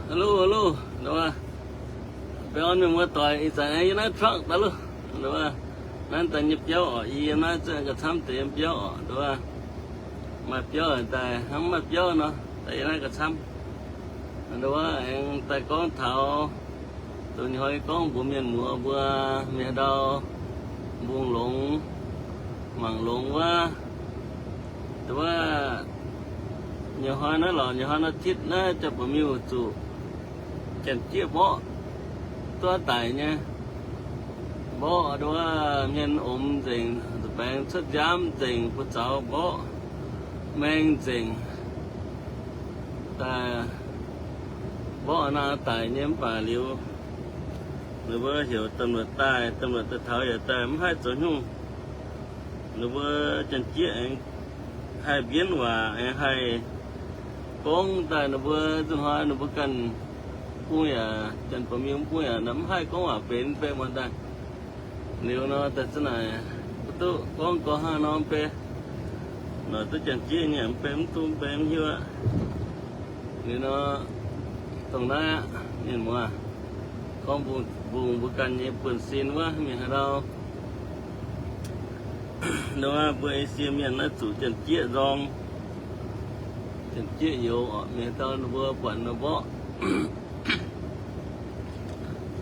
Hello, hello, nduov, baengh orn mienh muoz-doic, ih zanc aengx yiem naaiv truck daaih loh, nduov, naaiv daaih nyei biauv oc, yie yiem naaiv zungv gauh camv deix yiem biauv oc, nduov, maaih biauv daaih hnangv mv maaih biauv nor, daaih yiem naaiv gauh camv. Nduov, aengx daaih gorngv taux, dongh hnoi gorngv mbuox mienh muoz mbuo, mienh haaix ndau mbungh longx, mangc longx wuov, nduov, nyouz hnoi naaiv lorqc, nyouz hnoi naaiv titv naaiv Janx-Bauv Miuh zuqc Janx-Jieqv mborqv duqv daic nyei. Mborqv nduov, hmien omx nzengc, nzuih baengx cuotv nziaamv nzengc, buoz zaux mborqv maeng nzengc. Daaih mborqv naaiv daic nyei mv baac liuz, ninh mbuo heuc domh luoqc daaih, domh luoqc daaih taux yaac daaih mv haih zoux haaix nyungc. Ninh mbuo Janx-Jieqv aengx haih mbienv waac, aengx haih gorngv daaih ninh mbuo nzunc hnoi ninh mbuo ganh bung yaac, Janx-Bauv Miuh bung yaac mv haih gorngv waac benx mv bei muonz daaih. Liuz nor daaih za'naaic mv duqv gorngv gorx hnangv nor mv bei, noic duqv Janx-Jieqv nyei mv bei mv duqv mv bei mv hiuv aqv. Liuz nor, dongh naaiv aqv, mienh muoz, gorngv mbungh mbuo ganh nyei buonv-sin wuov mienh haaix ndau, nduov, mbuo Esie mienh naaiv zuqc Janx-Jieqv nzorng, Janx-Jieqv youz oc, mienh haaix ndau ninh mbuo buatc nor mborqv.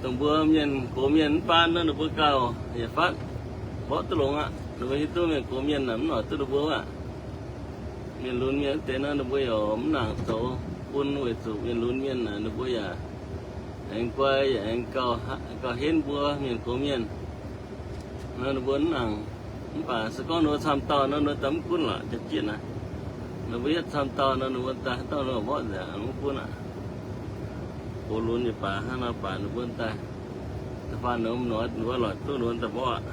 Dongh mbuo mienh gox mienh mv baan nor ninh mbuo gauh yietc fatv mborqv duqv longx aqv. Ninh mbuo hiuv duqv mienh gox mienh naaic mv noic duqv ninh mbuo aqv. Mienh lunx mienh wuov deix nor ninh mbuo yaac mv nangc zoux bun, weic zuqc mienh lunx mienh naaic ninh mbuo yaac aengx guai yaac aengx gauh henv mbuo mienh gox mienh. Nor ninh mbuo mv nangc, mv baac se gorngv ninh mbuo camv dauh nor, ninh mbuo daaih mv gunv lorqc, Janx-Jieqv naaic. Ninh mbuo yietv camv dauh nor, ninh mbuo daaih haaix dauh ninh mbuo mborqv nzengc mv gunv aqv. Gox lunx yietc baac hnangv nor baac ninh mbuo daaih, da'faanh ninh mbuo lorz duqv ninh mbuo daaih mborqv aqv.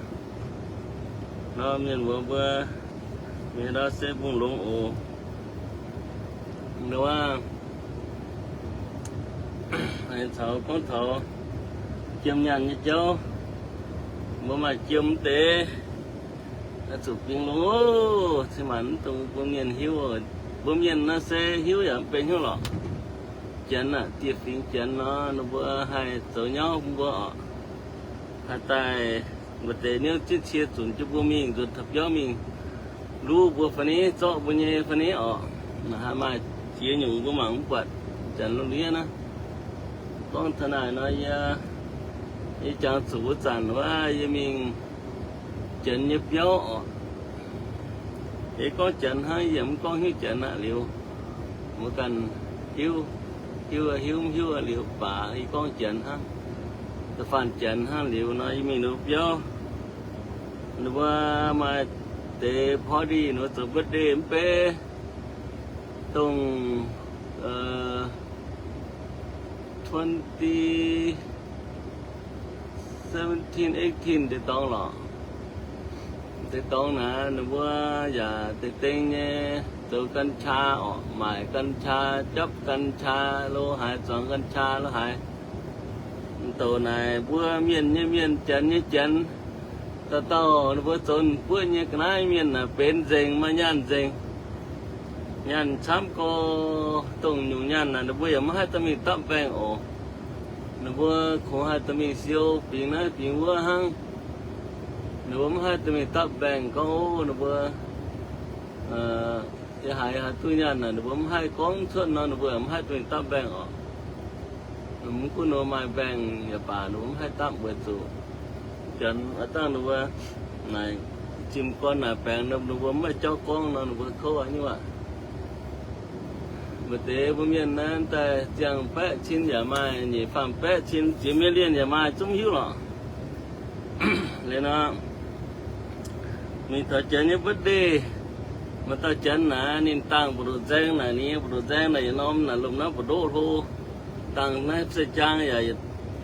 Nor mienh muoz mbuo, mienh ndau se mbungh longx oc. Nduov, caux gorngv taux jiem nyaanh nyei jauv, mbuo maaih jiem deix, zuqc bingx longx oc. Cin-maanc mv dungx bun mienh hiuv. Mbuo mienh naaiv se hiuv yaac mv benx hnyouv lorqc. Janx aah, dieh fingx Janx nor, ninh mbuo haih zoux nyauv bun mbuo oc. Haih daaih mbuo deix niouv zieqv cie zunc jienv mbuo mingh nzuonx taux biauv mingh luv mbuo fai ni, zorqv mbuo nyei fai ni oc. Naaic haih maaih ziex nyungc mbuo mangc mv buatc Janx lungh ndiev naaiv. Gorngv taux naaic nor, yie, yie jangx zuqc wuov zanc wuov, yie mingh Janx nyei biauv oc. Yie gorngv Janx hnangv, yie mv gorngv hiuv Janx aqv liuz, mbuo ganh hiuv, hiuv, hiuv, hiuv liuz baac yie gorngv Janx hnangv. Da'faanh Janx hnangv liuz nor, yie mingh ninh mbuo biauv, ninh mbuo maaih deix party, ninh mbuo zoux birthday mv bei, dongh, twenty seventeen, eighteen deix dorngx lorqc. Deix dorngx naaic ninh mbuo yaac deix deng nyei zoux กัญชา oc, maaic กัญชา, japv กัญชา lo haaix, zuangx กัญชา lo haaix. Douc naaic mbuo mienh nyei mienh, Janx nyei Janx, dauh dauh ninh mbuo zoux ninh buov nyei ga'naaiv mienh naaic benx nzengc, maaih nyaanh nzengc. Nyaanh camv gorx, dongh nyungc nyaanh naaic ninh mbuo yaac maiv haih dorh mingh dapv mbaengh oc. Ninh mbuo kungx haih dorh mingh siou bingx naaiv bingx wuov hnangv. Ninh mbuo maiv haih dorh mingh dapv mbaengh gorngv, ov, ninh mbuo, aa, yie haiz haaix duqv nyaanh naaic ninh mbuo maiv haih gorngv cuotv nor, ninh mbuo yaac maiv haih dorh mingh dapv mbaengh oc. Mv gunv ninh mbuo maaih mbaengh yaac baac ninh mbuo maiv haih dapv weic zuqc Janx aav dangh ninh mbuo naaic, jiem gorn naaic baengx ninh mbuo maiv maaih jauv gorngv nor, ninh mbuo kouv aqv nyungc aqv. Maaih deix mbuo mienh naaiv daaih ziangh baeqv cin yaac maaih, nyeic faam baeqv cin, ziex million yaac maaih, zungv hiuv lorqc. Liuz nor, mingh taux Janx nyei birthday, maaih dauh Janx naaic ninh dangh mbu'ndoqc nzaeng naaic, ninh mbu'ndoqc nzaeng naaic yietc norm naaic lomh naaiv mbu'ndoqv hlo, dangh naaiv se jaang yaac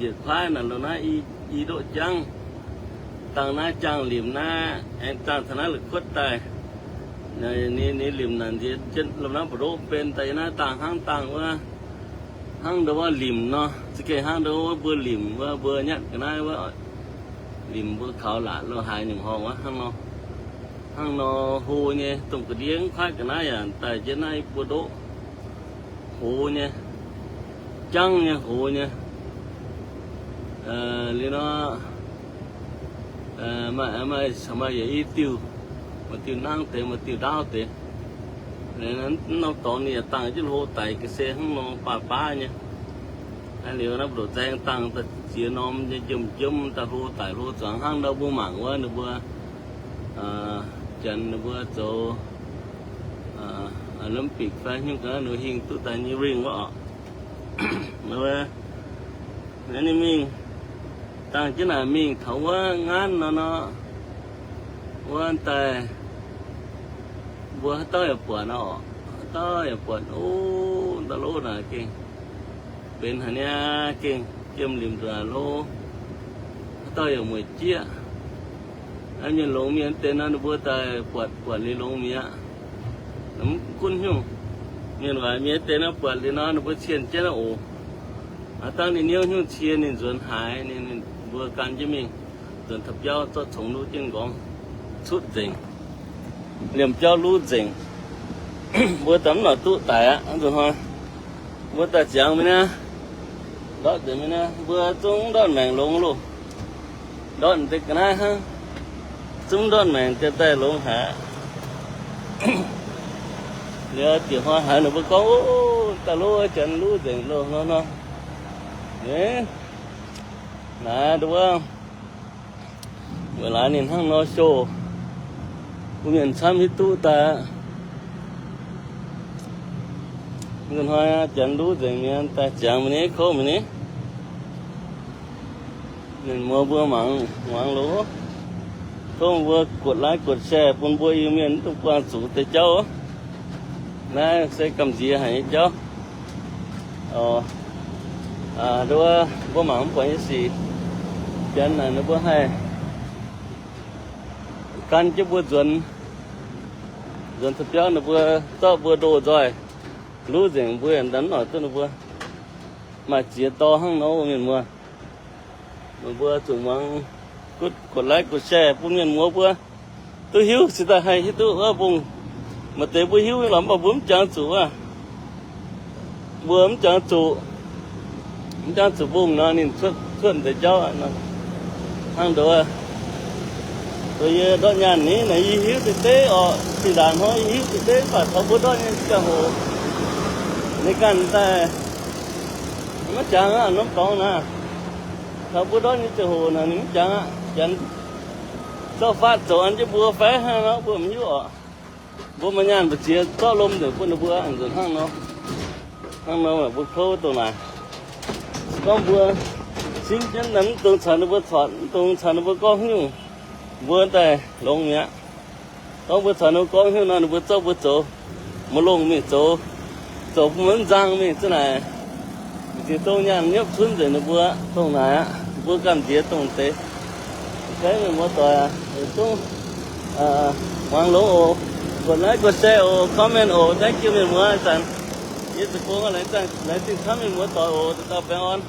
yietc kuaaiv naaic lomh naaiv i ndoqv jangv. Dangh naaiv jaang limc naaiv, aengx dangh taux naaiv la'kuotv daaih. Ninh, ninh limc naaic nziex lomh naaiv mbu'ndoqv benx daaih yiem naaiv dangh hnangv dangh wuov, hnangv ndo wuov limc nor, za'gengh hnangv ndo wuov mbuo limc wuov, mbuo nyatv ga'naaiv wuov, limc mbuo kaux laatc lo haaix nyungc horngh wuov hnangv nor. Hnangv nor hlo nyei, dongh ga'ndiev kuaaiv ga'naaiv yaac daaih jienv naaiv mbu'ndoqv hoz nyei. jangv nyei hoz nyei. Liuz nor, maaih, maaih, maaih yietc i diuh, maaih diuh nangv deix, maaih diuh ndaauv deix. Norm dorngx ninh yaac dangh jienv hlo daic ga'sie hnangv nor baav baav nyei. Liuz naaiv mbu'ndongx zaeng dangh daaih ziex norm nyei njiem njiem daaih hlo daic hlo zuangx hnangv ndau mbuo mangc wuov ninh mbuo, janx ninh mbuo zoux Olympic fai hnyouv ga'naaiv ninh hingh duqv daaih nyei ring wuov oc. Naaiv ninh mingh, dangh jienv naaic mingh taux wuov nganv nor nor, wuov daaih mbuo haaix dauh yaac buatc oc. Haaix dauh yaac buatc, o, ndau lov naaic gengh benx haaix niaa, gengh jiem limc nduqc lo. Haaix dauh yaac mueic jieqv. Mienh longx mienh deix nor ninh mbuo daaih buatc, buatc liuz longx mi'aqv. Mv gunv hnyouv, mienh waaic mienh deix nor buatc liuz nor ninh mbuo cienh jienv oc. Aav dangh ninh hnyouv hnyouv cie ninh nzuonx haaix, ninh mbuo gan jienv mingh nzuonx taux biauv zorqv congx luv jienv nqorngv cutv nzengc. Liemh biauv luv nzengc. Mbuo daaih mv noic duqv daic aqv. Nzunc hnoi mbuo daaih ziangx mingh naaiv, ndortv nzengc mingh naaiv, mbuo zungv ndortv maengc longx loh. Ndortv deix ga'naaiv hnangv, zungv ndortv maengc deix daaih longx haic. Liuz diuc hnoi haiz ninh mbuo gorngv, o, daaih lov janx luv nzengc loh nor nor. Naaiv nduov, weic laaix ninh hnangv nor show, mbuo mienh camv hiuv duqv daaih aqv. Nzunc hnoi janx luv nzengc mienh daaih ziangx mingh ni, kouv mingh ni. Mienh muoz mbuo mangc muangx loh, tov mbuo กดไลค์ กดแชร์ bun mbuo Iu-Mienh mv dungx buangh zuqc deix jauv. Naaiv se gamh nziex haic nyei jauv. Nduov, mbuo mangc mv buatc nyei sic, janx naaic ninh mbuo haih gan jienv mbuo nzuonx, nzuonx taux biauv ninh mbuo zorqv mbuo ndoh nzoih luv nzengc, mbuo yaac mv noic duqv ninh mbuo. Maaih ziex dorh hnangv nor, mienh muoz. Meih mbuo zuqc muangx กดไลค์ กดแชร์ bun mienh muoz mbuo duqv hiuv, cingx daaih haih hiuv duqv wuov mbungh. Maaih deix mbuo hiuv lorqc, mv baac mbuo mv jangx zuqc wuov. Mbuo mv jangx zuqc, mv jangx zuqc mbungh nor, ninh cuotv, cuotv deix jauv aqv. Hnangv nduov, yie ndortv nyaanh ni, naaic yie hiuv deix deix orqc, zinh ndaangc hnoi yie hiuv deix deix, mv baac taux mbuo ndortv nyei ziangh hoc, ninh ganh daaih maiv jangx aqv, norm dorngx naaic. Taux mbuo ndortv nyei ziangh hoc naaic ninh mv jangx aqv. Janx zorqv faatv zoux an jienv mbuo fai hnangv nor mbuo mv hiuv orqc. Mbuo maaih nyaanh mbu'ziex zorqv lomh nzengc bun ninh mbuo nzunc hnangv nor. Hnangv nor mbuo kouv dongh naaic. Se gorngv mbuo singv jienv naaic mv dungx caux ninh mbuo corc, mv dungx caux ninh mbuo gorngv haaix nyungc, mbuo daaih longx mi'aqv. Gorngv mbuo caux ninh mbuo gorngv haaix nyungc nor, ninh mbuo zorqv mbuo zoux maiv longh mingh, zoux, zoux bun maiv nzang mingh. Zunv naaic, mbu'ziex dongh nyaanh nyopv cunv nzengc ninh mbuo dongh naaic aqv. Mbuo gamh nziex dongh deix. Mienh muoz doic, zungv muangx longx oc. กดไลค์ กดแชร์ oc, comment oc. Thank you mienh muoz. Ih zanc yie zuqc gong, laengz zingh camv mienh muoz doic oc. Dauh dauh baengh orn.